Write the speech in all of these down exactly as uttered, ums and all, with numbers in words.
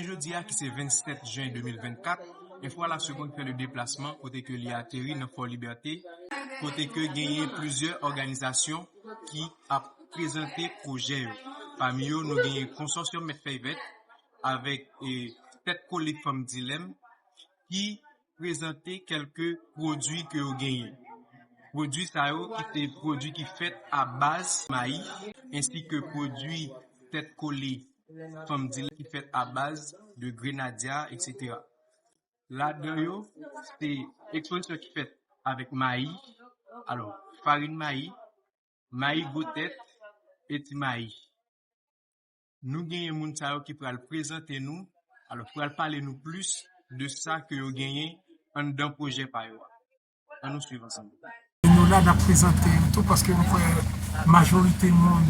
Jodi a ki se vennsèt jen de mil vennkat, Enfo à la Seconde fè le deplasman kote ke li ateri nan Fò Libète, kote ke genyen plizyè òganizasyon ki ap prezante pwojè yo. Pami yo, nou genyen Konsòsyòm Mèt Fèy Vèt avèk, e, Tèt Kole Fanm Dilèm ki prezante kèlke pwodui ke yo genyen. Pwodui sa yo ki se pwodui ki fèt a baz mayi, ensi ke pwodui Tèt Kole Fanm Dilèm ki fèt a baz de grenadya, etsetera. Ladan yo, se ekspozisyon ki fèt avèk mayi, alò, farin mayi, mayi gwo tèt, e ti mayi. Nou genyen moun sa yo ki pral prezante nou, alò, pral pale nou plis de sa ke yo genyen anndan pwojè pa yo a. Ann nou swiv ansanm. Nou la, n ap prezante yo tou paske nou kwè majorite moun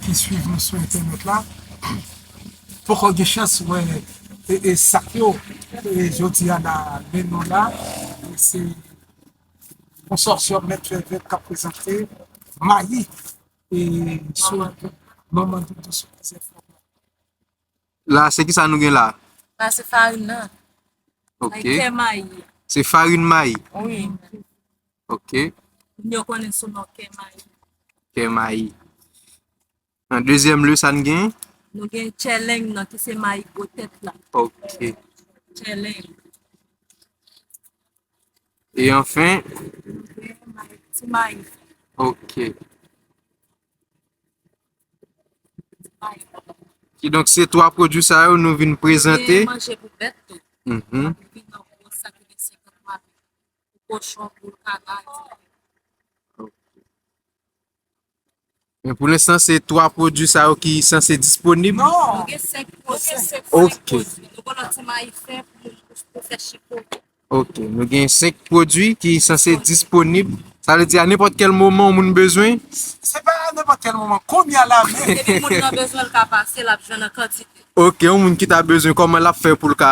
ki swiv nou sou entènèt la poko gen chans wè e, e sak yo. E jodi a la, men nou la, e se Konsòsyòm Mèt Fèy Vèt k ap prezante mayi e sou manman doudou sou plizyè fòm. La, se ki sa nou gen la? La, se farin nan. Ok. Ay, kè mayi. Se farin mayi? Wi. Ok. Moun yo konnen sou non kè mayi. Kè mayi. An dezyèm lye, sa n gen? Nou gen tchèleng nan ki se mayi gwo tèt la. Ok. Tchèleng. E anfen? Ti mayi. Ok. Kidonk, se twa pwodui sa yo nou vin prezante. Gen manje pou bèt tou. Mhm. Pou vin nan gwo sak ki gen senkant mayi. Pou kochon, pou kanari. Ok. Men pou lenstan, se twa pwodui sa yo ki sanse disponib. Non. Nou gen senk pwodui. Ok. Nou gen lòt ti mayi fen pou, pou, pou fè chiko. Ok, nou gen senk pwodui ki sanse disponib. Sa vle di a nenpòt kèl moman yon moun bezwen? Se pa a nenpòt kèl moman. Kounye a la menm. Depi moun nan bezwen, l ka pase, l ap jwenn an kantite. Ok, yon moun ki ta bezwen, kòman l ap fè pou l ka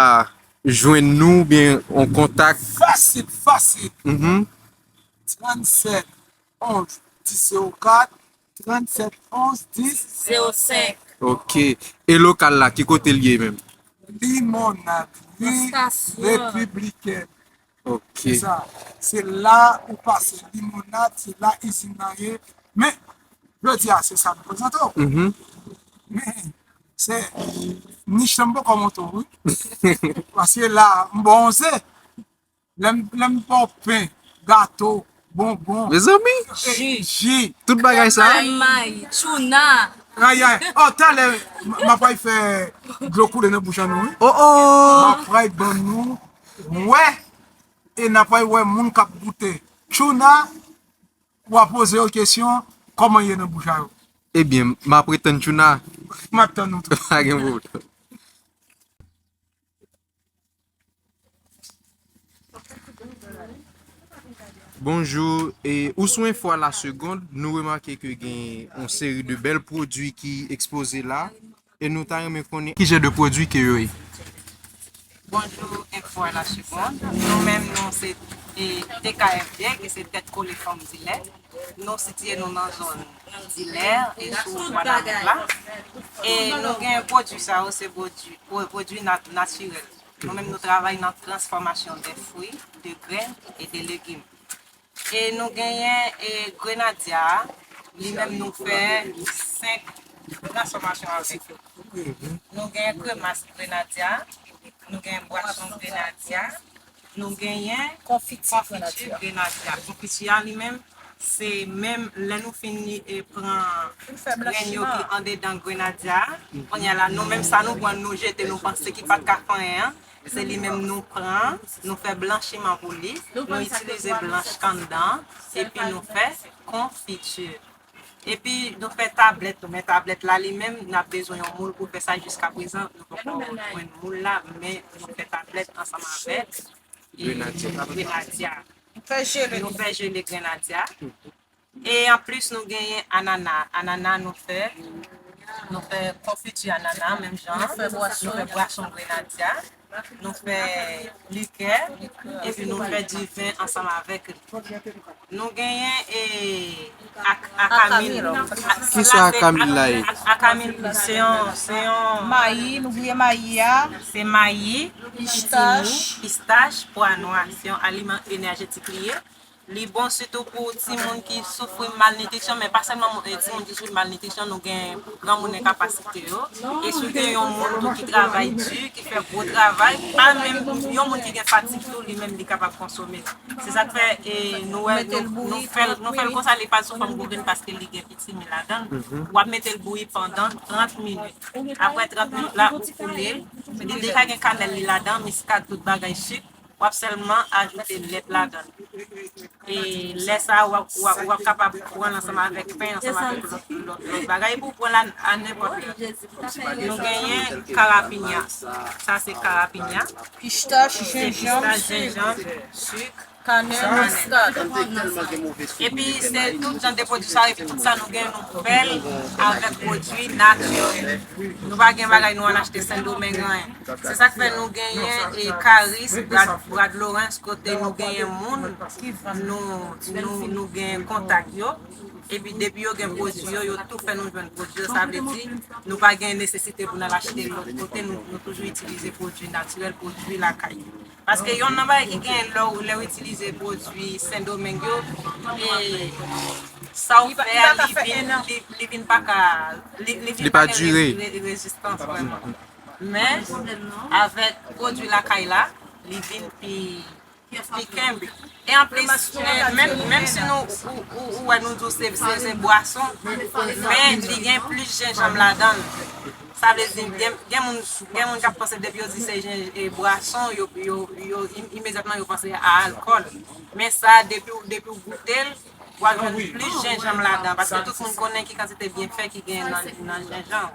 jwenn nou, oubyen yon kontak? Fasil, fasil. Mhm. Trannsèt onz dis zewo kat, trannsèt onz dis zewo senk. Ok. E lokal la, ki kote l ye menm? Limonad, ri Repibliken. Ok. Se sa. Se la ou pase Limonad, se la izin nan ye. Men, jodi a, se sa m prezante w. Mhm. Men, se nich lan m poko montre w, wi. Paske la, m ba w yon ze. Lè m, lè m ba w pen, gato, bonbon. Mezanmi. Ji. Ji. Tout bagay sa. Kè mayi, tchouna. Ay, ay. Oh, talè, m, m ap pral fè dlo koule nan bouch an nou, wi. Oh, oh. M ap pral ban nou wè. E n ap pral wè moun k ap goute tchouna, w a poze yo kesyon, kòman ye nan bouch a yo. Ebyen, m ap ret tann tchouna. M ap tann nou tou. Pa gen pwoblèm. Bonjou, e, ou sou Enfo à la Seconde, nou remake ke gen yon seri de bèl pwodui ki ekspoze la, e nou ta renmen konnen ki jan de pwodui ke yo ye. Bonjou, Enfo à la Seconde. Nou menm, nou se, e, T K F D, ki se Tèt Kole Fanm Dilè. Nou sitiye nou nan zòn Dilè e sou Kwadavèk la. E nou gen pwodui sa yo, se pwodui, pwo-, pwodui nat-, natirèl. Nou menm nou travay nan transfòmasyon de fwi, de grenn e de legim. E nou genyen, e, grenadya, li menm nou fè senk transfòmasyon avèk yo. Nou genyen kremas grenadya, nou genyen bwason grenadya, nou genyen konfiti grenadya. Konfiti a li menm, se menm lè nou fin, e, pran grenn yo ki andedan grenadya a, kounye a la, nou menm sa nou pran, nou jete, nou panse ki pa t ka fè anyen an, se li menm nou pran, nou fè blanchiman pou li, nou itilize blanch k anndan, epi nou fè konfiti. Epi nou fè tablèt tou, men tablèt la li menm, n ap bezwen yon moul pou fè sa. Jiska prezan, nou poko jwenn moul la, men nou fè tablèt ansanm avèk, e, grenadya. Grenadya. Nou fè jele. Nou fè jele grenadya. E anplis, nou genyen anana. Anana, nou fè, nou fè konfiti anana, menm jan. Nou fè bwason. Nou fè bwason grenadya. Nou fè likè. Epi nou fè diven ansanm avèk li. Nou genyen, e, ak, Akamil. Ki sa akamil la ye? Akamil se yon, se yon, Mayi, nou bliye mayi a. Se mayi, Pistach. Pistach, pwa nwa. Se yon aliman enèjetik li ye. Li bon sitou pou timoun ki soufri malnitrisyon, men pa sèlman moun- eh, timoun ki soufri malnitrisyon, nou gen granmoun enkapasite yo. E si w gen yon moun tou ki travay di, ki fè gwo travay, pa menm yon moun ki gen fatig tou, li menm li kapab konsome. Se sa k fè eh, nou wè nou nou fè l nou fè l konsa li pa sou fòm gwo grenn paske li gen pitimi ladan l. W ap mete l bouyi pandan trant minit. Apre trant minit la, ou koule l. Li deja gen kanèl li ladan, miskad, tout bagay, sik. W ap sèlman ajoute lèt ladan l. E lè sa a, w ap, w ap, w ap kapab pran l ansanm avèk pen, ansanm avèk lòt, lòt, lòt bagay. Epi w pran l a, a nenpòt lè. Nou genyen karapinya. Sa se karapinya. Pistach, Se jenjanm, pistach, sik, jenjanm, sik, kanèl, miskad. Epi se tout jan de pwodui sa yo, epi tout sa nou gen nou fè l avèk pwodui natirèl. Nou pa gen bagay nou al achte Sendomeng anyen. Se sa k fè nou genyen e karis, brad, brad lorens kote nou genyen moun nou, nou, nou gen kontak yo. Epi depi yo gen pwodui yo, yo tou fè nou jwenn pwodui yo. Sa vle di nou pa gen nesesite pou n al achte lòt kote, nou, nou toujou itilize pwodui natirèl, pwodui lakay. Paske yonn nan bagay ki gen lè w lè w itilize pwodui Sendomeng yo, e sa w fè a li vin li, li vin pa ka li, li vin Li pa dire. Rezistans vrèman. Men avèk pwodui lakay la, li vin pi pi kenbe. E anplis, menm, menm si nou ou, ou, ou wè nou di w se, se, se bwason, men li gen plis jenjanm ladan l. Sa vle di gen, gen moun gen moun k ap panse depi yo di se jen, e, bwason, yo, yo, yo im- imedyatman yo panse a alkòl. Men sa depi w depi w goute l, w a jwenn plis jenjanm ladan. Paske tout moun konnen ki kantite byenfè ki gen nan, nan jenjanm.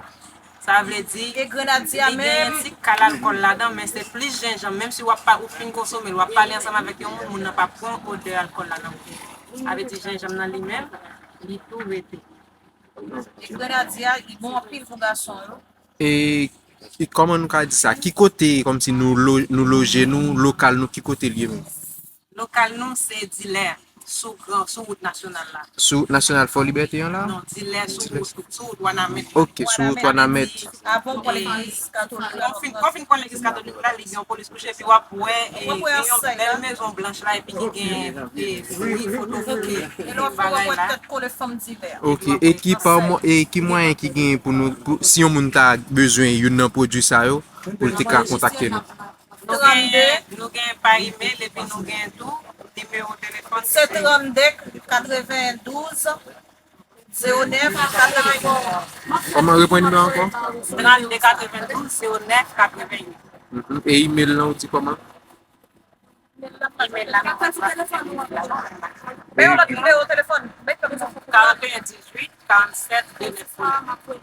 Sa vle di E grenadye a li genyen menm. Ti kal alkòl ladan, men se plis jenjanm. Menm si w ap pa ou fin konsome l, w ap pale ansanm avèk yon moun, moun nan p ap pran odè alkòl la nan bouch li. Sa vle di jenjanm nan li menm, li tou rete. E grenadye a, li bon anpil pou gason yo. E, e kòman nou ka di sa? Ki kote kòmsi nou lo, nou loje nou, lokal nou, ki kote l ye menm? Lokal nou se Dilè, sou gran, sou wout nasyonal la. Sou wout nasyonal Fò Libète an la? Non, Dilè sou wout, sou wout Wanament. Ok, sou wout Wanament. Avan w pran legliz katolik la. Kòfin kòfin pran legliz katolik la, li gen yon polis kouche, epi w ap wè e, gen yon bèl mezon blanch la, epi ki gen e, fri, foto fri, E lè w fè bagay wè la. Tèt kole fanm Dilè. Ok, e ki pa mwa- e ki mwayen ki genyen pou nou pou, si yon moun ta bezwen youn nan pwodui sa yo, pou l te ka kontakte nou? Nou gen, nou gen pa email epi nou gen tou nimewo telefòn. Se trannde katrevendouz zewo nèf katrevendouz. Kòman reprann nimewo ankò? Trannde katrevendouz zewo nèf katrevendouz. Mhm. E email lan ou di kòman? Email la nan paj la. Men yon lòt nimewo telefòn. Men fè m sa. Karannteyen dizuit karannsèt venteyen.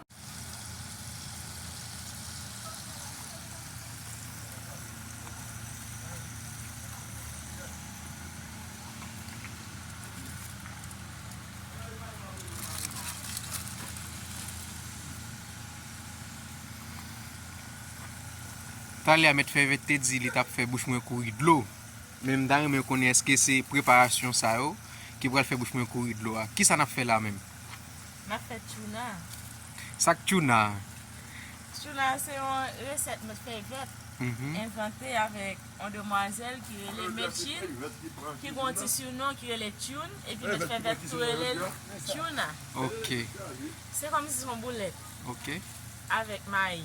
Talè a mèt Fèvèt te di li t ap fè bouch mwen kouri dlo. Men m ta renmen konnen èske se preparasyon sa yo ki pral fè bouch mwen kouri dlo a. Kisa n ap fè la menm? M ap fè tchouna. Sa k tchouna? Tchouna se yon resèt mèt Fèvèt Mhm. envante avèk yon demwazèl ki rele Mechin, ki gen yon ti sinon ki rele Tchoun, epi mèt Fèvèt tou rele l tchouna. Ok, Se kòmsi se yon boulèt ok. Avèk mayi.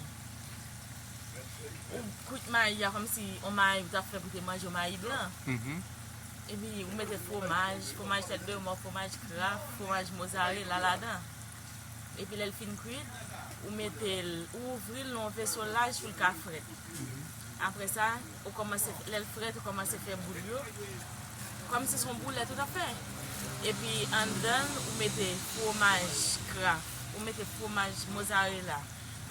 Ou kwit mayi a kòmsi yon mayi ou t ap fè pou te manje yon mayi blan. Mhm. Epi ou mete fwomaj, fwomaj tèt de mò, fwomaj kraf, fwomaj mozarela ladan. Epi lè l fin kwit, ou mete l, ou ouvri l nan yon veso laj pou l ka frèt. Apre sa, ou kòmanse, lè l frèt, ou kòmanse fè boul yo. Kòmsi se yon boulèt ou t ap fè. Epi anndan l, ou mete fwomaj kraf, ou mete fwomaj mozarela,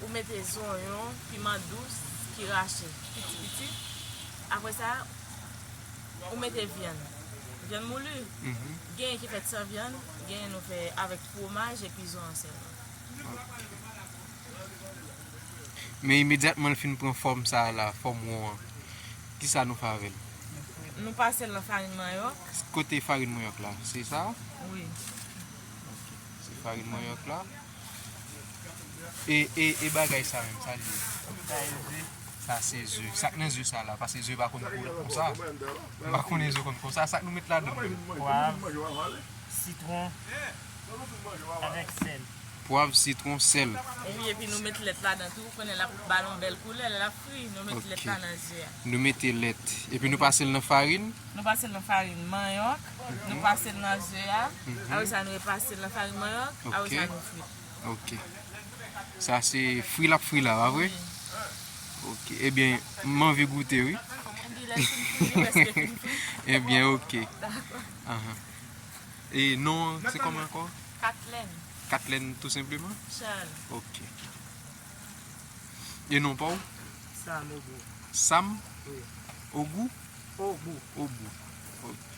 ou mete zonyon, piman dous ki rache, piti piti. Apre sa, ou mete vyann. Vyann mouli. Mhm. Genyen ki fèt san vyann, genyen nou fè avèk fwomaj epi zonyon sèlman. Men imedyatman l fin pran fòm sa a la, fòm won an, kisa nou fè avè l? Nou pase l nan farin manyòk. Kote farin manyòk la, se sa? Wi. Farin manyòk la. E, e, e bagay sa menm, sa l ye? Sa se ze. Sa k nan ze sa la, paske ze pa konn koulè konsa. M pa konnen ze konn konsa. Sa k nou met ladan menm? Pwav, sitwon, avèk sèl. Pwav, sitwon, sèl. Wi, epi nou met lèt ladan tou. Ou konnen l ap ba l yon bèl koulè, lè l ap fri, nou met lèt Ok. la nan ze a. Nou mete lèt. Epi nou pase l nan farin. Nou pase l nan farin manyòk, nou pase l nan ze a. Apre sa, nou repase l nan farin manyòk. Apre Ok. sa, nou fri. Ok. Sa se fri l ap fri la, pa vre? Wi. Ok. Ebyen, m anvi goute, wi. Li lè fin fri, li prèske fin fri. Ebyen, ok. Dakò. Ahan. E non, se kòman ankò? Katlèn. Katlèn, tou senpleman? Charles. Ok. E non pa w? Sam Ogou. Sam? Wi. Ogou? Ogou. Ogou. Ok.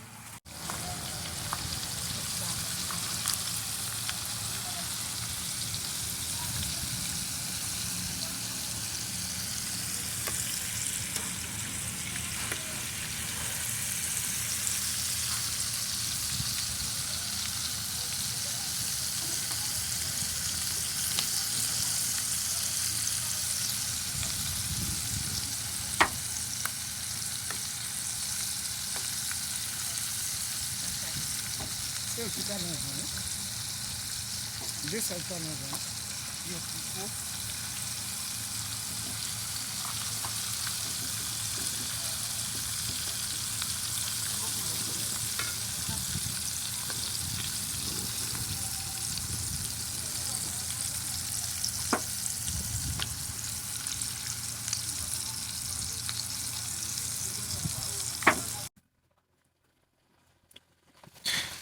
Sèl ki pa nan van, wi. De sèl pa nan van. Yo piko.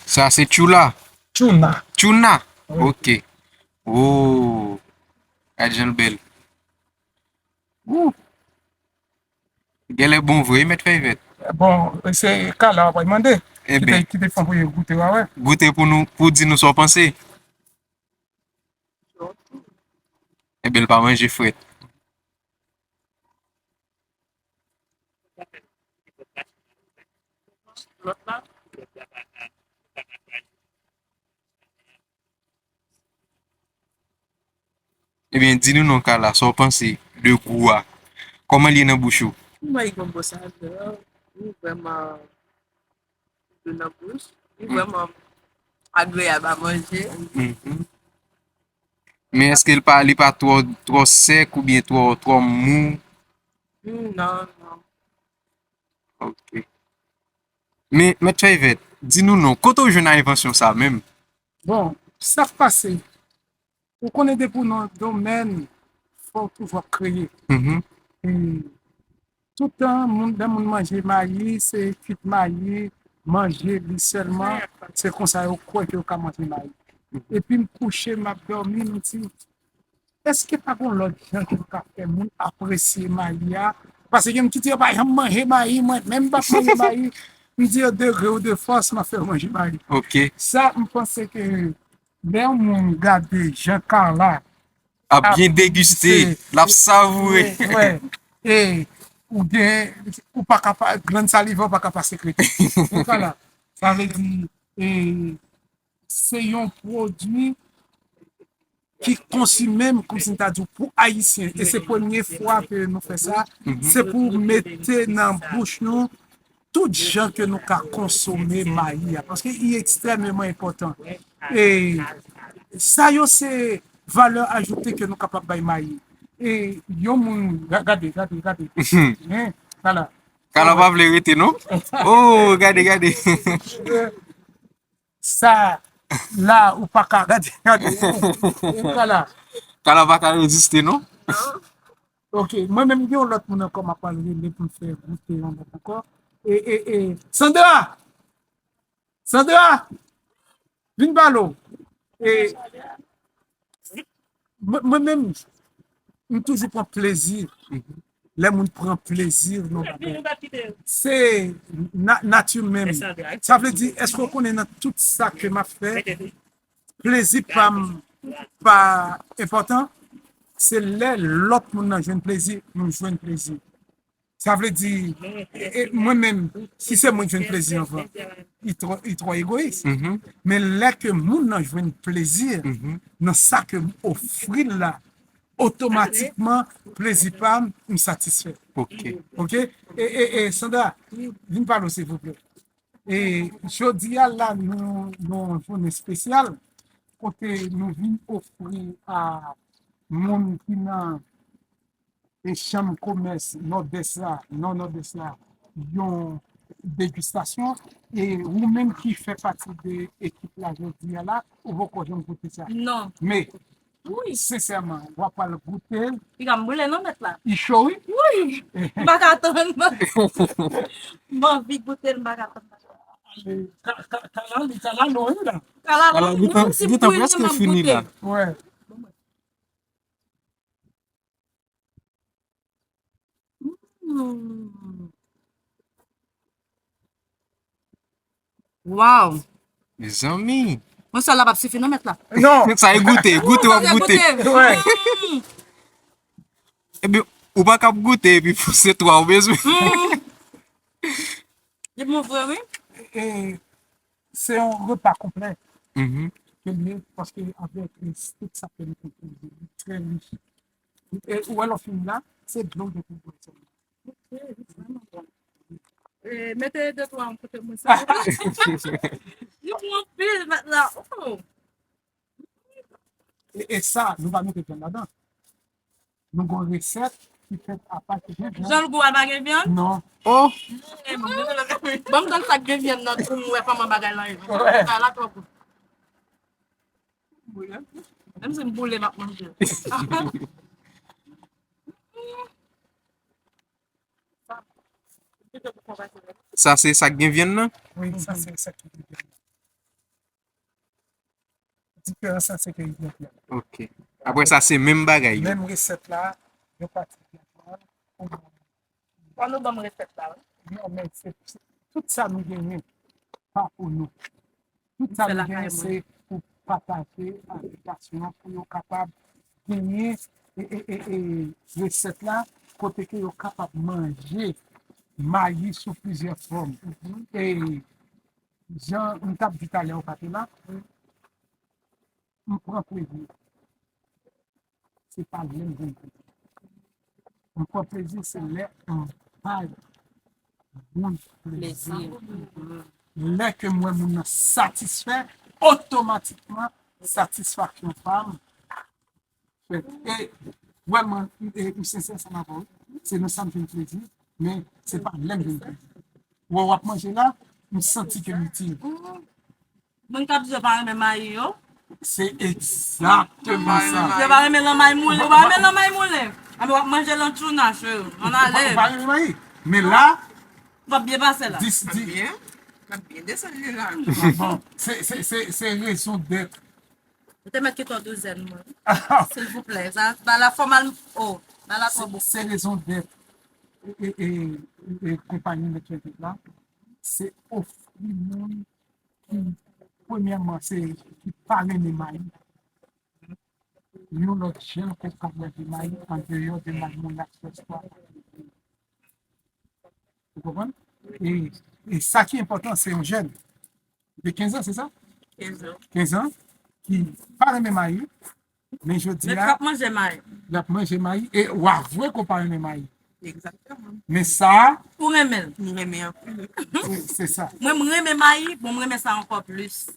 Sa se tchoula? Tchouna. Tchouna? Wi. Ok. Oh. Gad jan l bèl. Ou. Genlè bon vre, wi, mèt Fèy Vèt. Bon, se Kala w ap mande. Ebyen. Ki te, ki te fè pou yo goute, w a wè. Goute pou nou, pou di nou sa w panse. Ebyen, l pa manje frèt. Ebyen, di nou non, Kala, sa w panse de gou a? Kòman l ye nan bouch ou? Mwen, li gon bon savè, li vrèman dou nan bouch, li vrèman agreyab a manje. Mhm. Men èske l pa, li pa twò, twò sèk oubyen twò, twò mou? Hmm, non, non. Ok. Men, mèt Fèy Vèt, di nou non, kote w jwenn envansyon sa menm? Bon, sa k pase, ou konnen depi w nan domèn, fò w toujou ap kreye. Mhm. E toutan, moun, lè moun manje mayi, se kwit mayi, manje li sèlman, se konsa yo kwè ke yo ka manje mayi. Mhm. Epi m kouche, m ap dòmi, m di, èske pa gon lòt jan ke nou ka fè moun apresye mayi a? Paske gen moun ki di, yo pa janm manje mayi, mwen menm m p ap manje mayi. M di yo, de gré ou de fòs, m ap fè yo manje mayi. Ok. Sa, m panse ke lè yon moun gade jan Kala ap byen degiste, l ap savoure. Wi, wi. E ou gen, ou pa ka pa, glann salivè w pa ka pa sekrete. Kala, sa vle di, e, se yon pwodui ki konsime m, kòmsi m ta di w, pou Ayisyen. E se premye fwa ke nou fè sa. Mhm. Se pou mete nan bouch nou tout jan ke nou ka konsome mayi a, paske li ekstrèmeman enpòtan. E sa yo se valè ajoute ke nou kapab bay mayi. E yon moun, ga-, gade, gade, gade. Mhm. Hein, sa la. Kala pa vle rete, non? Oh, gade, gade. Sa la, ou pa ka gade, gade. Kala. Kala pa ka reziste, non? Ok, mwen menm, gen yon lòt moun ankò, m ap pral rele pou m fè goute yon lòt ankò. E, e, e, Sandra! Sandra! Vin pale w. E, mwen, mwen menm, m toujou pran plezi. Lè moun pran plezi nan bagay. Se na-, nati menm. Sa vle di, èske w konnen nan tout sa ke m ap fè, plezi pa m pa enpòtan? Se lè lòt moun nan jwenn plezi, m jwenn plezi. Sa vle di, e, e, mwen menm, si se mwen ki jwenn plezi anvan, li twò, li twò egoyis. Men lè ke moun nan jwenn plezi nan sa ke m ofri l la, otomatikman, plezi pa m, m satisfè. Ok. Ok? E, e, e, Sandra, vin pale w, silvouplè. E jodi a la, nou, nou yon jounen espesyal, kote nou vin ofri a moun ki nan e chanm komès Nòdès la, non Nòdès la, yon degustasyon. E ou menm ki fè pati de ekip la jodi a la, ou poko janm goute sa. Non. Men, wi, sensèman, w ap al goute l. Piga m boule non, mèt la. Li cho, wi. Wi. M pa ka tann. M anvi goute l, m pa ka tann. Ka-, ka-, kalalou, kalalou, wi, la. Kalalou, kalalou, wi, m si goute, m ap goute. Wè. Mm. Wow. Mezanmi. Mwen sèl la p ap sifi non, mèt la. Non. Sa e goute, goute, w ap goute. Goute. Wè. Mm. Ebyen, ou pa kab goute epi se twa ou bezwen. Mm. Li bon vre, wi. E, se yon repa konplè ke li ye, paske avèk, e, tout sa ke li konpoze, li trè rich. E, ou wè lè w fin la, se dlo w gen pou bwè sèlman. Ok, li vrèman bon. E, mete de twa yon kote mwen sa. Li bon anpil, mèt la. Oh. E, e sa, nou pa mete vyann ladan. Nou gon resèt ki fèt apa ki gen vyann. Jan l gou a pa gen vyann? Non. Oh! Ban m tann sa k gen vyann nan pou m wè kòman bagay lan ye. Bagay la twò gou. Menm si m boule, m ap manje. Sa se sa k gen vyann nan? Wi, sa se sa k gen vyann nan. Diferans la se ke li gen vyann. Ok. Apre sa, se menm bagay yo. Menm resèt la, yon pati vyann nan. Fò nou ban m resèt la, wi. Non, men se, se tout sa nou genyen pa pou nou. Tout sa nou genyen se pou pataje ak popilasyon an, pou yo kapab genyen e, e, e, e resèt la, kote ke yo kapab manje mayi sou plizyè fòm. E jan m t ap di talè ou pa te la, m pran plezi. Se pa lè m jwenn plezi. M pran plezi, se lè m bay moun plezi. Plezi. Lè ke m wè moun nan satisfè, otomatikman, satisfaksyon pa m fèt. E vrèman, e, m sensè ansanm avè w. Se nan sa m jwenn plezi, men se pa lè m jwenn plezi. Wè w ap manje la, m santi ke m itil. Moun k ap di yo pa renmen mayi yo. Se egzakteman sa. Yo pa renmen lanmay moulen, yo pa renmen lanmay moulen. Anben w ap manje lan tchouna, cheri. Ann ale. Ou pa renmen mayi. Men la, w ap byen pase la. Dis, di. Byen. W ap byen desann li la. Bon, se, se, se, se rezon dèt. Ou te mèt kite yon douzèn, mwen. Silvouplè. Sa, ba la fòmal, oh, ba la twò bon. Se, se rezon dèt e, e, e, e konpayi Mèt Fèvik la. Se ofri moun ki, premyèman, se ki pa renmen mayi. Yon lòt jèn ke w ka manje mayi an deyò de mayi moulen ak sòs pwa. Ou konprann? E, e sa ki enpòtan, se yon jèn de kenz an, se sa? Kenz an. Kenz an, ki pa renmen mayi, men jodi a, l ap manje mayi. L ap manje mayi, e w avwe ke w pa renmen mayi. Egzakteman. Men sa a, ou renmen l. M renmen anpil. Se, se sa. Mwen, m renmen mayi, bon, m renmen sa ankò plis.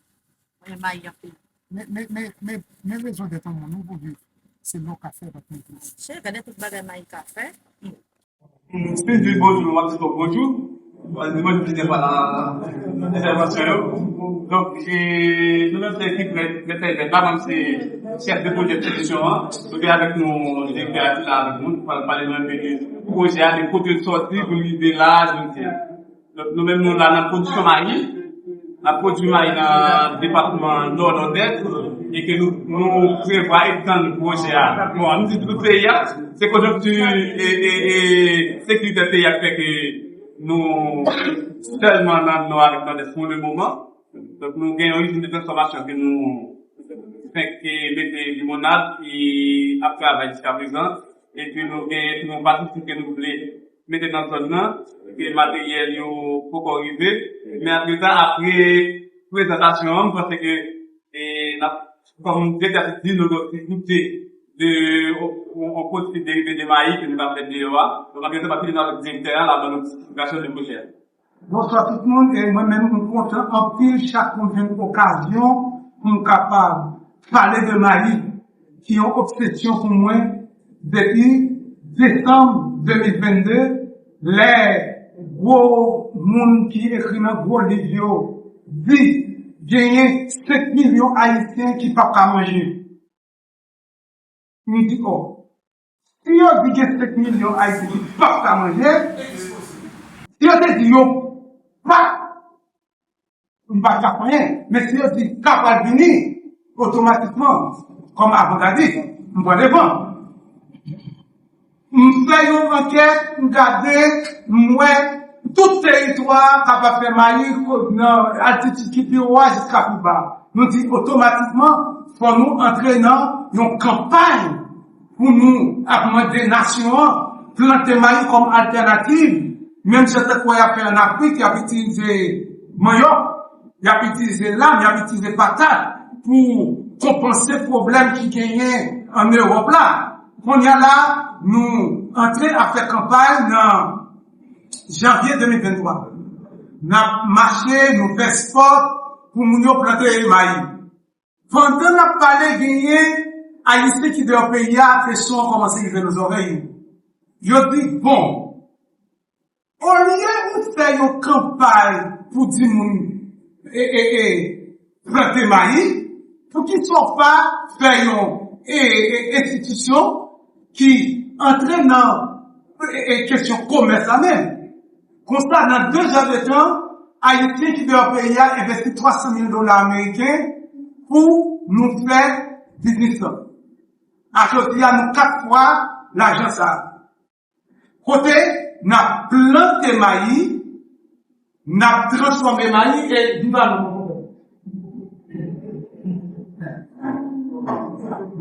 Mwen renmen mayi anpil. Men, men, men, men, men rezon dèt yon moun, wi, pou viv. Se lè w ka fè, pa t mete. Chè, gade tout bagay mayi ka fè. Si di bonjou, w ap di bonjou. W ap di bonjou plizyè fwa nan entèvansyon yo. Donk, e, nou menm se ekip Mèt, Mèt Fèvik la, mwen se chèf de pwojè ekspozisyon an. Nou gen avèk nou direktè a ki la avèk nou, nou pral pale nou enpe de pwojè a, de kote l sòti, pou l rive la, jodi a. Donk, nou menm, nou la nan pwodiksyon mayi. N ap pwodui mayi nan depatman Nò, Nòdès, e ke nou, nou prevwa etann pwojè a. Bon, an nou di tout peyi a, se konjonkti e, e, e sekiritè peyi a k fè ke nou sèlman nan Nò avèk Nòdès pou le moman. Donk, nou gen yon izin de transfòmasyon ke nou fenk mete limonad e ap travay jiskaprezan. Epi nou gen, nou pa soti ke nou vle mete nan zòn nan, ke materyèl yo poko rive. Men apre sa, apre prezantasyon an, m panse ke, e, n ap, kòm direktè di nou, nou te doute de yon, yon, yon posib derive de mayi ke nou ta fè deyò a. Donk, apre sa, m ap kite nou avèk direktè a, l ap ban nou esplitasyon de pwojè a. Bonswa tout moun, e mwen menm, m kontan anpil chak moun jwenn okazyon pou m kapab pale de mayi, ki yon obsesyon pou mwen depi desanm de mil vennde, lè gwo moun ki ekri nan gwo liv yo di genyen senk milyon Ayisyen ki p ap ka manje. M di, o, si yo di gen senk milyon Ayisyen ki p ap ka manje, si yo te di yo p ap, m pa t ap fè anyen. Men si yo di sa pral vini, otomatikman, kòm avangardis, m pran devan. M fè yon ankèt, m gade, m wè tout teritwa a kapab fè mayi, nan altitid ki pi wo a jiska pi ba. Nou di otomatikman, fò nou antre nan yon kanpay pou nou ap mande nasyon an plante mayi kòm altènativ. Menm jan tankou y ap fè ann Afrik, y ap itilize manyòk, y ap itilize lam, y ap itilize patat pou konpanse pwoblèm ki genyen ann Ewòp la. Kounye a la, nou antre ap fè kanpay nan janvye de mil venntwa. N ap mache, nou fè spòt pou moun yo plante mayi. Pandan n ap pale, genyen Ayisyen ki deyò peyi a, kesyon an kòmanse rive nan zòrèy yo. Yo di, bon, olye ou fè yon kanpay pou di moun, e, e, e, plante mayi, poukisa w pa fè yon, e, e, enstitisyon ki antre nan, e, e, kesyon komès la menm? Konsa, nan de zè de tan, Ayisyen ki deyò peyi a envesti twa san mil dola ameriken pou nou fè biznis lan. A jodi a, nou kat fwa lajan sa a. Kote n ap plante mayi, n ap transfòme mayi e viv a nou.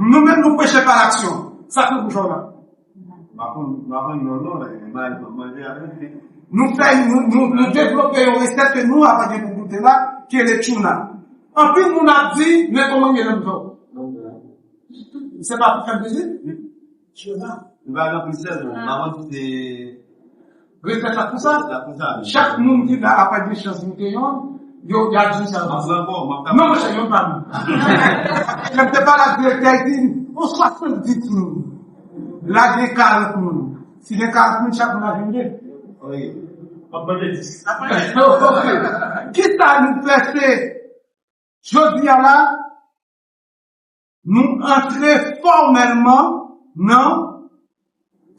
Nou menm, nou preche pa laksyon. Sa k nou pou fè la? M pa konn, m pa konn non, non, men mayi m ap manje avèk li. Nou fè, nou, nou, nou devlope yon resèt ke nou, apa gen pou goute la, ki rele tchouna. Anpil moun ap di, men kòman gen nan zò? Se pa pou fè plezi? Tchouna. Nou pa gen anpil sèl, non. M pa konn si se Resèt la konsa. Resèt la konsa, wi. Chak moun ki la, apa gen chans goute yon, yo, y a di sa. M ap pran ankò, m ap... Non, monchè, yon pa nou. Lè m te pale ak direktè, li di, on swasanndis moun. La gen karant moun. Si gen karant moun, chak moun la jwenn de. Wi. M ap mande dis. Kisa nou fè, se, jodi a la, nou antre fòmèlman nan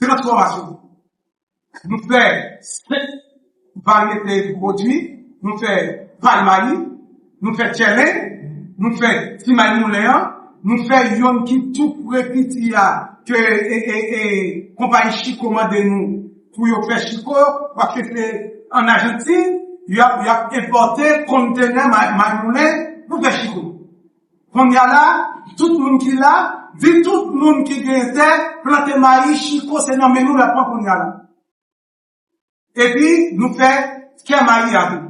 transfòmasyon. Nou fè senk varyete pwodui, nou fè pay mayi, nou fè tchèlen, nou fè ti mayi moulen an, nou fè yonn ki tou pre piti a, ke, e, e, e, konpayi Chico mande nou pou yo fè Chico, paske se ann Ajantin, y ap, y ap enpòte kontenè mayi, mayi moulen pou fè Chico. Kounye a la, tout moun ki la, di tout moun ki gen tè, plante mayi, Chico, se nan men nou l ap pran kounye a la. Epi, nou fè kè mayi a tou.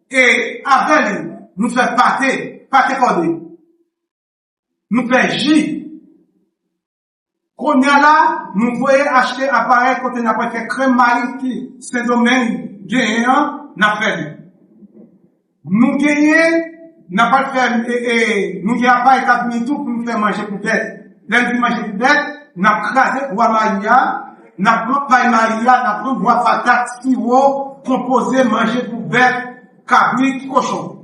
E avè li, nou fè pate, pate kòde. Nou fè ji. Kounye a la, nou voye achte aparèy kote n ap fè krèm mayi ki Sendomeng genyen an, n ap fè li. Nou genyen, n ap al fè, e, e, nou gen aparèy k ap vini tou pou nou fè manje pou bèt. Lè n di manje pou bèt, n ap kraze bwa mayi a, n ap pran pay mayi a, n ap pran bwa patat, siwo, konpoze manje pou bèt, kabrit, kochon.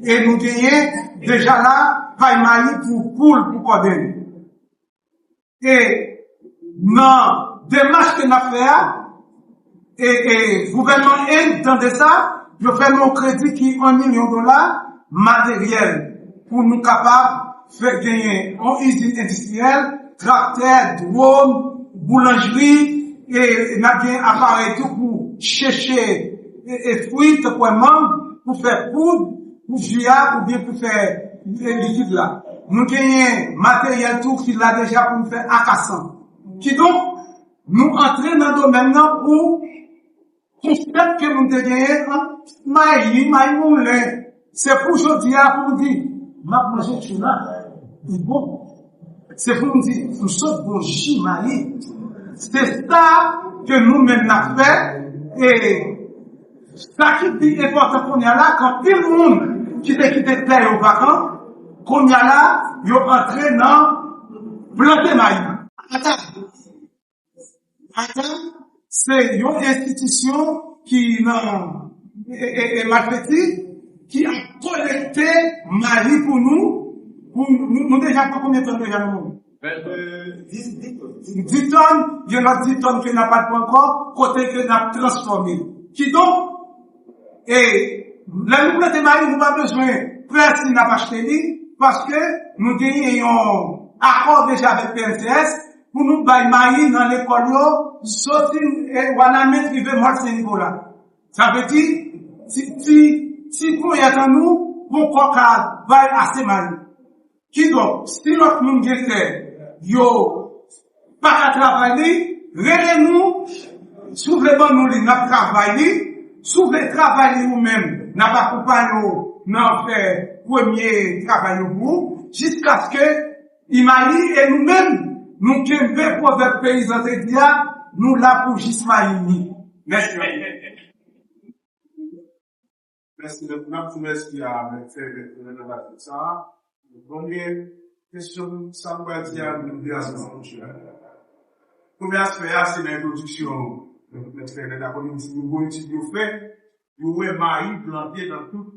E nou genyen deja la pay mayi pou poul, pou kòde. E nan demach ke n ap fè a, e, e gouvènman End tande sa, yo fè nou yon kredi ki yon milyon dola materyèl pou nou kapab fè genyen yon izin endistriyèl, traktè, dwòn, boulanjri, e n ap gen aparèy tou pou cheche e, e fwi, tankou manm, pou fè poud, pou ji a, oubyen pou fè, e, likid la. Nou genyen materyèl tou ki la deja pou nou fè akasan. Kidonk, nou antre nan domèn nan pou Konsèp ke nou te genyen an, mayi, mayi moulen, se pou jodi a pou nou di, m ap manje tchouna, li bon. Se pou nou di, m sot bwè ji mayi. Se sa ke nou menm n ap fè, e sa ki pi enpòtan kounye a la, ke anpil moun ki te kite tè yo vakan, kounye a la, yo antre nan plante mayi. Ata, ata, se yon enstitisyon ki nan e, e, e, Malfeti ki ap kolekte mayi pou nou. Pou, nou, nou deja pran konbyen tan deja nan mouman? Dis tòn, gen lòt dis tòn ke n ap al pran ankò, kote ke n ap transfòme. Kidonk, e lè nou plante mayi, nou pa bezwen pè si n ap achte li, paske nou genyen yon akò deja avèk P N C S pou nou bay mayi nan lekòl yo, soti e, Wanament rive Mòl Sen Nikola. Sa vle di, ti, ti, ti ponyèt an nou poko ka bay ase mayi. Kidonk, si lòt moun gen tè, yo pa ka travay li, rele nou, si w vle ban nou li, n ap travay li, si w vle travay li ou menm, n ap akonpaye w nan fè premye travay yo pou ou, jiskaske li mayi e nou menm, nou kenbe pwovèb peyizan te di a, nou la pou jis mayi ni. Mèsi anpil. Mèsi, donk, n ap di mèsi avèk fè avèk nou nan bagay sa a. Premye kesyon, sa m pral di a, nou vle asman konjè. Premye aspè a, se nan entwodiksyon, donk, mèt fè nan apre midi, nou gon etid yo fè, yo wè mayi plante nan tout,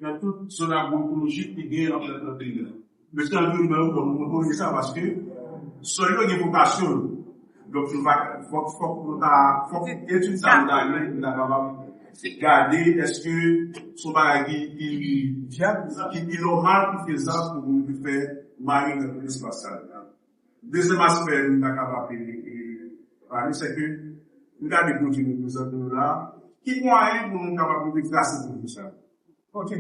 nan tout zòn agwoekolojik ki genyen nan plante nan peyi a. Mesye anviwònman yo, bon, nou konnen sa paske sòl yo gen vokasyon yo. Donk, nou pa, fòk, fòk nou ta, fòk etid sa nou ta jwenn, nou ta kapab gade èske se yon bagay ki, ki, ki, ki nòmal, ki fezab pou nou fè mayi nan tout espas sa yo. Dezyèm aspè nou ta kapab, e, e, pale, se ke nou gade pwodui nou prezante yo la, ki mwayen pou nou kapab deplase pwodui sa yo? Ok.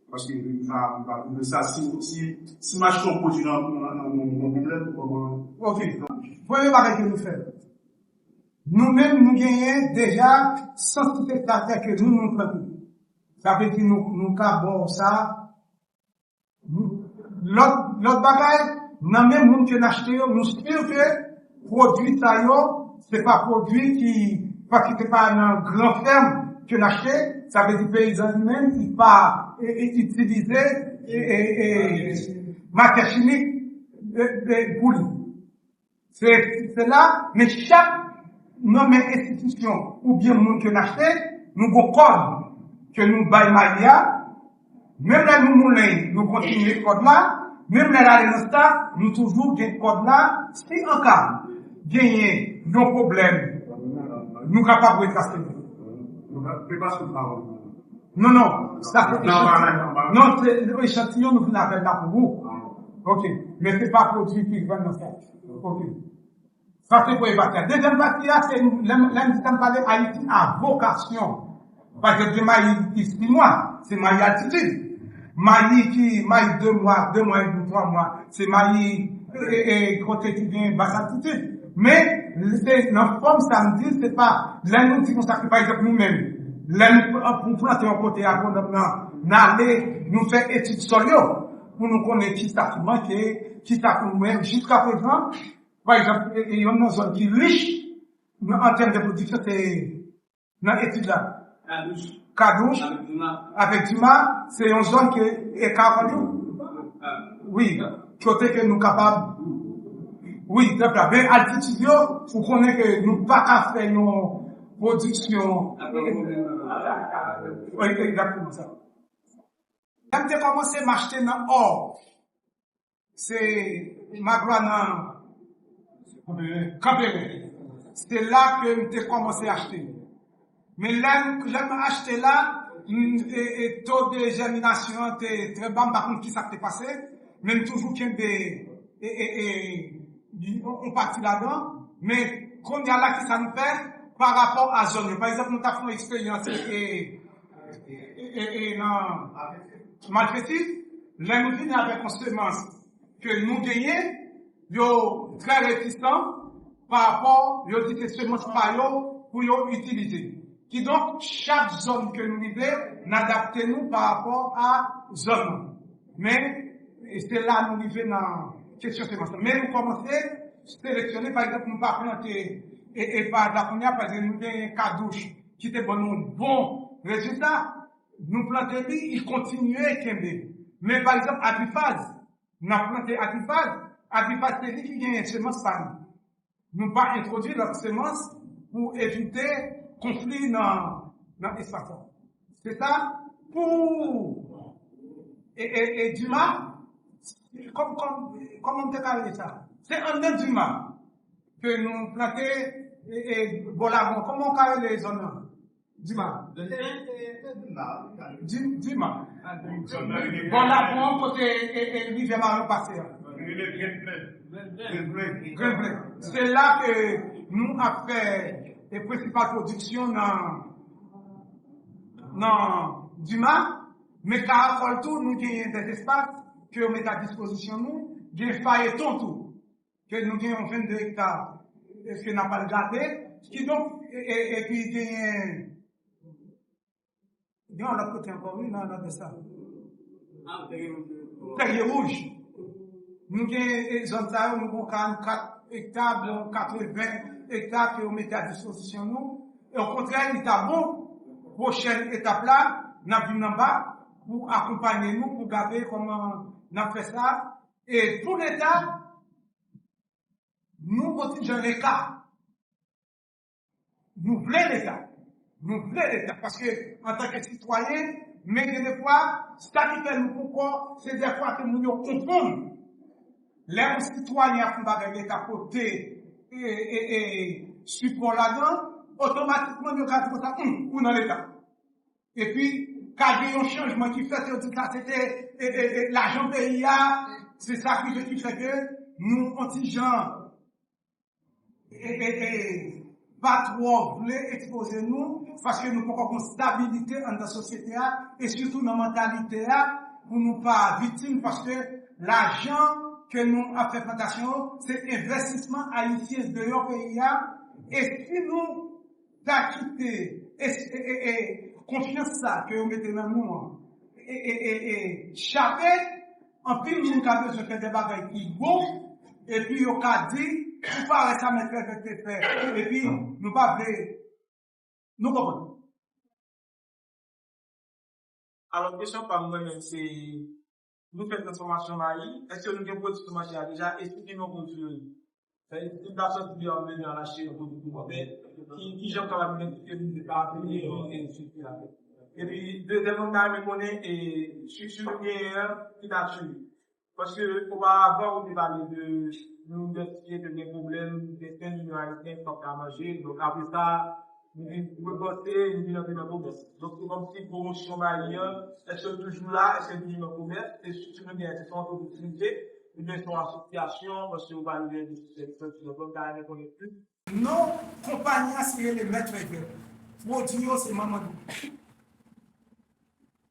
Paske m pa, m pa twouve sa, si, si, si m achte yon pwodui nan, nan, nan, nan, nan pwoblèm, kòman? Ok. Premye bagay ke nou fè, nou menm, nou genyen deja sansite ta tè ke nou, nou plante. Sa vle di nou, nou ka ba w sa. Lòt, lòt bagay, nan men moun ke n achte yo, nou si ke pwodui sa yo, se pa pwodui ki, paske se pa nan gran fèm ke n achte, sa vle di peyizan li menm, li pa e, e, itilize e, e, e, matyè chimik e, e, pou li. Se, se la, men chak nan men enstitisyon oubyen moun ke n achte, nou gon kòd ke nou bay mayi a. Menm lè nou moulen, nou kontinye kòd la. Menm lè l ale nan stak, nou toujou gen kòd la. Si an ka genyen yon pwoblèm, nou kapab retrase li. Non, non, sa se echantiyon. Non, se echantiyon nou vin avè l la pou ou. Ok. Men se pa pwodui ki vann nan sa. Ok. Sa se premye pati a. Dezyèm pati a, se lè m, lè m di sa, m pale Ayiti a vokasyon. Pa egzanp, gen mayi ki sis mwa, se mayi altitid. Mayi ki, mayi de mwa, de mwa edmi, twa mwa, se mayi, e, e, kote ki gen bas altitid. Men, se nan fòm sa m di, se pa, lè nou di konsa, ke pa egzanp, nou menm, lè nou, pou plante yon kote, agwonòm nan, n ale, nou fè etid sòl yo, pou nou konnen kisa ki manke, kisa pou nou menm. Jiskaprezan, pa egzanp, e, e, youn nan zòn ki rich nan, an tèm de pwodiksyon, se nan etid la. Kadouch. Kadouch. Avèk Dima. Avèk Dima, se yon zòn ke, e ka konn tou. Wi, kote ke nou kapab, wi, pèp la. Men altitid yo, ou konnen ke nou pa ka fè yon pwodiksyon. Wi, egzakteman sa. Lè m te kòmanse m achte nan Ò, se Maglwa nan Kanperen. Se la ke m te kòmanse achte. Men lè m, lè m achte la, m, e, e, to de jèminasyon an te trè ba, m pa konn kisa k te pase, men m toujou kenbe, e, e, e, yon, yon pati ladan. Men kounye a la, kisa nou fè pa rapò a zòn yo? Pa egzanp, nou ta fè yon eksperyans, e, e, e, e, nan Malfeti, lè nou vini avèk yon semans ke nou genyen, yo trè retisan pa rapò, yo di se semans pa yo pou yo itilize. Kidonk, chak zòn ke nou rive, n adapte nou pa rapò a zòn nan. Men, e se la nou rive nan kesyon semans lan. Men nou kòmanse seleksyone, pa egzanp, nou pa plante, e, e pa egzanp, kounye a, pa egzanp, nou genyen kadouch ki te ban nou bon rezilta, nou plante li, li kontinye kenbe. Men, pa egzanp, agrifaz, n ap plante agrifaz, agrifaz se li ki genyen semans pa li. Nou pa entwodui lòt semans pou evite konfli nan, nan espas la. Se sa pou e, e, e, Dima, kòm, kòm, kòman m te ka rele sa? Se anndan Dima ke nou plante e, e, bò lagon. Kòman w ka rele zòn nan? Dima. Dim-, Dima. Bò lagon kote e, e, rivyè Mayon pase a. Grenn Plen. Se la ke nou ap fè e prensipal pwodiksyon nan, nan Dima, men Karakòl tou, nou genyen de espas ke yo mete a dispozisyon nou, gen Fayeton tou, ke nou gen yon vennde ekta, èske n ap al gade, kidonk, e, e, epi genyen, gen yon lòt kote ankò, wi, nan nòdès la. Tèrye Wouj. Nou gen, e, zòn sa yo, nou gen karannkat ekta, bon, katreven ekta ke yo mete a dispozisyon nou. E okontrè, li ta bon, pwochèn etap la, n ap vin anba pou akonpanye nou, pou gade kòman n ap fè sa. E pou Leta, nou yon ti jan reka. Nou vle Leta. Nou vle Leta. Paske, antanke sitwayen, men gen defwa, sa ki fè nou poko, se defwa ke moun yo konfonn. Lè yon sitwayen ap fè yon bagay, Leta pote e, e, e, sipò ladan, otomatikman, yo ka di konsa, "Hum, ou nan Leta." Epi, ka gen yon chanjman ki fèt, yo di sa se te e, e, e, lajan peyi a, se sa ki, ki fè ke nou, yon ti jan, e, e, e, pa twò vle ekspoze nou, paske nou poko gen stabilite anndan sosyete a, e sitou nan mantalite a, pou nou pa viktim, paske lajan ke nou ap fè plantasyon, se envestisman ayisyen deyò peyi a, e si nou ta kite e, e, e, e, konfyans sa ke yo mete nan nou an, e, e, e, e, chape, anpil moun ka bezwen fè de bagay ki bon, epi yo ka di, "Ou pa wè sa mèt fè, fè, fè, fè." Epi, nou pa vle, nou konprann. Alò, kesyon pa m mwen menm se, nou fè transfòmasyon mayi, èske nou gen pwodiksyon mayi a deja, e si gen yon pwodui, sa vle di, si m ta sòti deyò m bezwen al achte yon pwodui pou mwen, men ki, ki jan m kapab idantifye m se pa aplike yon estrikti la. Epi, dezyèmman, m ta renmen konnen, e, estrikti nou genyen an, ki nature. Paske oparavan, ou te pale de nou idantifye ke gen pwoblèm, gen senk milyon Ayisyen k p ap ka manje. Donk, apre sa, nou vin repanse, nou vin antre nan komès. Donk, se kòmsi pwomosyon mayi an, èske l toujou la? Èske l toujou nan komès? Se estrikti nou genyen, se yon antrepriz prive, oubyen se yon asosyasyon? Paske ou pale de estrikti, estrikti, donk, m ta renmen konnen plis. Non, konpayi a se rele Mèt Fèy Vè. Pwodui yo se Manman Doudou.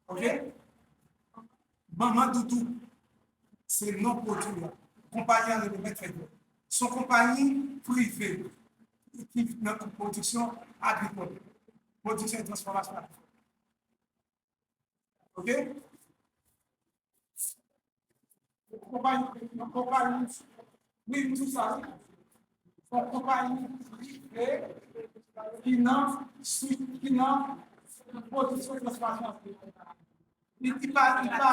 Oke? Manman Doudou. Se non pwodui a. Konpayi a rele Mèt Fèy Vè. Se yon konpayi prive ki nan pwodiksyon agrikòl. Pwodiksyon e transfòmasyon agrikòl. Oke? Konpayi, konpayi, wi, m di sa, wi. Yon konpayi prive ki nan, ki nan pwodiksyon e transfòmasyon. Li, li pa, li pa,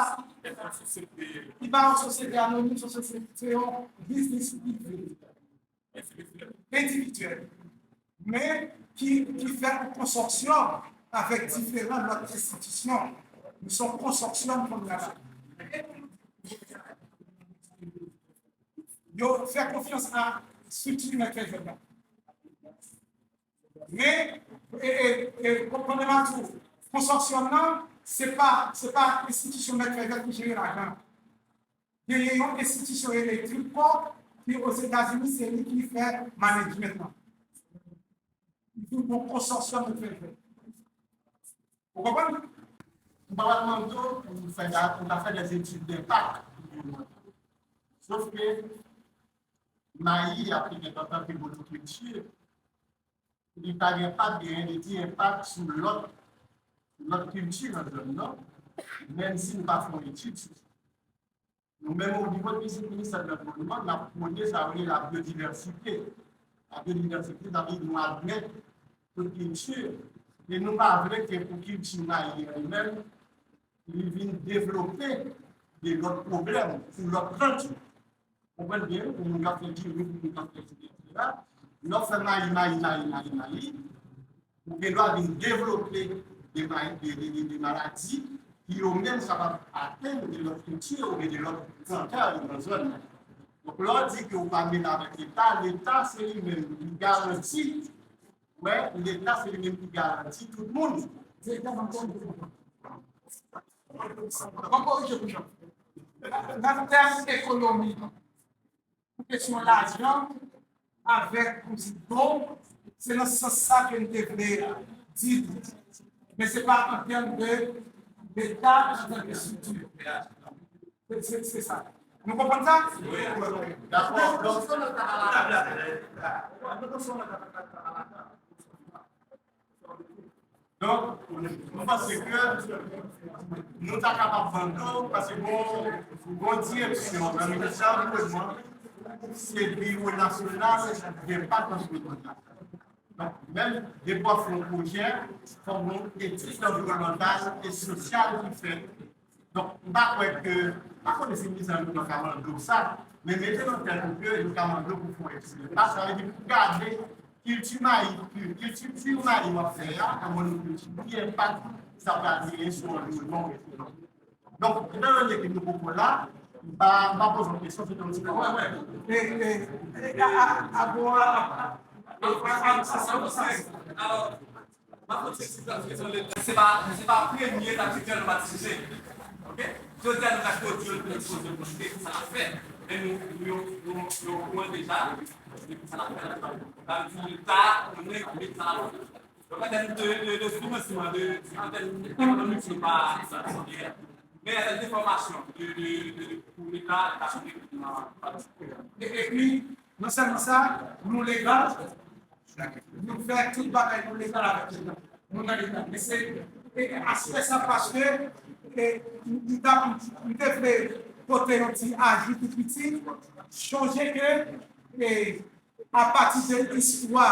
li pa yon sosyete anonim, se yon sosyete, se yon biznis prive. Endividyèl. Men ki, ki fè yon konsòsyòm avèk diferan lòt enstitisyon. Nou se yon konsòsyòm kounye a la. Yo fè konfyans a estrikti Mèt Fèy Vè la. Men, e, e, e, konprann mwen tou, konsòsyòm nan, se pa, se pa enstitisyon Mèt Fèy Vè ki jere lajan. Genyen yon enstitisyon rele Tripco, ki Ozetazini, se li ki fè management lan. Li vin yon konsòsyòm de fè. Ou konprann? M pa pral mande w pou w fè da-, pou w ta fè des études d'impact. Sof ke mayi a ap vin antanke monokilti, li pa gen, pa gen, li gen enpak sou lòt, lòt kilti nan zòn nan, menm si nou pa fè yon etid sou sa. Nou menm, o nivo de Ministè de Lanviwònman, n ap pwone sa yo rele labyodivèsite. Labyodivèsite, sa vle di nou admèt tout kilti. E nou pa vle ke pou kilti mayi an li menm, li vin devlope de lòt pwoblèm pou lòt plant yo. Konprann byen, pou moun k ap fè diri, pou moun k ap fè diri, etsetera. Lè w fè mayi, mayi, mayi, mayi, mayi, ou gen dwa vin devlope de, ma- de, de, de, de maladi ki yo menm kapab atenn de lòt kilti oubyen de lòt plantè yo nan zòn nan. Donk, lè w di ke w pa mele avèk Leta, Leta se li menm ki garanti, wè, Leta se li menm ki garanti tout moun. Mwen korije pou Jean. Nan tèm ekonomi, pou kesyon lajan, avèk, pou di, bon, se nan sans sa ke n te vle di. Men se pa an tèm de Leta antanke estrikti. Se, se, se sa. Nou konprann sa? Dakò. Donk, Donk, nou panse ke nou ta kapab vann nou, paske gon, gon direksyon nan ministè anviwònman, se biwo nasyonal de pak anviwònmantal. Donk, menm depi w ap fè yon pwojè, fòk gon etid anviwònmantal e sosyal ki fèt. Donk, m pa kwè ke, m pa konnen si mizan nou nan ka mande w sa, men mete nan tèt ou ke nou ka mande w pou fè yon etid enpak, sa vle di pou gade kilti mayi, kilti pur mayi w ap fè a, an monokilti, ki enpak sa pral genyen sou anviwònman w, etsetera. Donk, etan done ke nou poko la, m pa, m pa poze w kesyon, se yon ti kòmantè. E, e, e, a, a, a, bon, a, a, a, a, a, a, a, a, a, M ap fè yon ti egzanp, kesyon Leta, se pa, se pa premye lakritè nou patisipe. Oke? Jodi a, nou ka kote yo, nou poze yo, kote sa n ap fè. Men nou, nou, nou, nou, nou okouran deja de sa n ap fè la. Sa vle di Leta konnen, konnen sa n ap fè. Donk, an tèm de, de, de finansman, de, an tèm ekonomik, nou pa, nou pa, men an tèm de fòmasyon, de, de, de, pou Leta, Leta konnen, e, epi, non sèlman sa, nou legal, nou fè tout bagay nou legal avèk Leta. Nou nan legal. Men se, e, aspè sa paske, e, m, m t ap, m te vle pote yon ti aji tou piti, chonje ke, e, apati de istwa,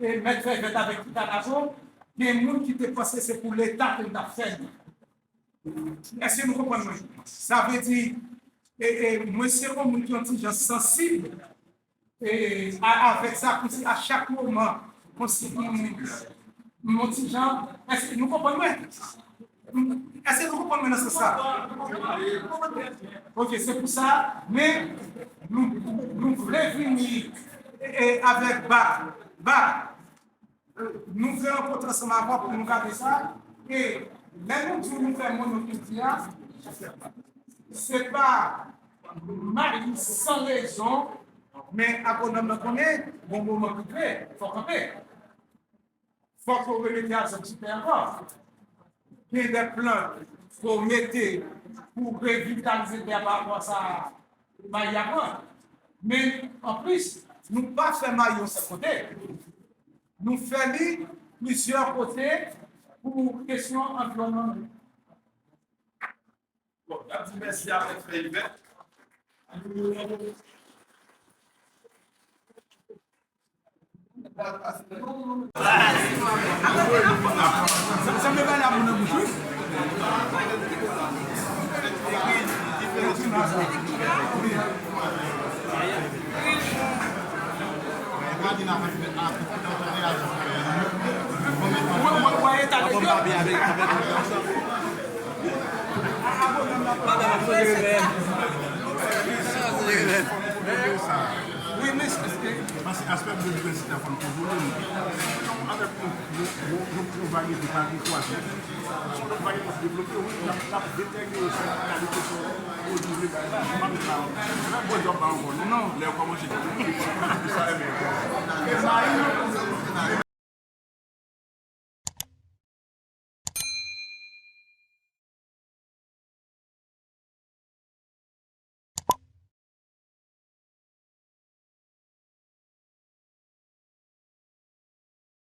e, Mèt Vèvèt avèk Ti Kanako, gen moun ki te panse se pou Leta ke l t ap fè l. Èske nou konprann mwen? Sa vle di, e, e, mwen se yon moun ki yon ti jan sansib, e, a, avèk sa, kòmsi a chak moman, kòmsi m, m yon ti jan, èske nou konprann mwen? Èske nou konprann mwen nan sans sa? Oke, se pou sa, men nou, nou vle vini, e, e, avèk bak, bak, nou vle rankontre ansanm avè w pou nou gade sa. E lè nou di nou fè monokilti a, se pa mayi san rezon, men agwonòm nan konnen, gon moman ki vle, fò kanpe. Fòk yo remete a zòn sou tè ankò. Gen de plant pou mete pou revitalize tè a pa rapò a sa mayi a pran. Men, anplis, nou pa fè mayi yon sèl kote. Nou fè li plizyè kote pou kesyon anviwònman. Bon, n ap di mèsi avèk fèy vèt. Sa, sa me bay la moun nan bouch, wi. Ou wè, ou wè, ou wè eta nèg yo? Wi, men se paske aspè biodiversite a fò n konprann li. Avèk yon, yon, yon, yon, yon varyete pa gen kwaze. Si yon lòt varyete ap devlope, wi, l ap, l ap detèryore sou kalite sòl pwodui vle bay la. M pa met la ankò. Lè Bondye ap bay ankò, non, non. Lè yo kòmanse devlope, se pou sa, men. E mayi,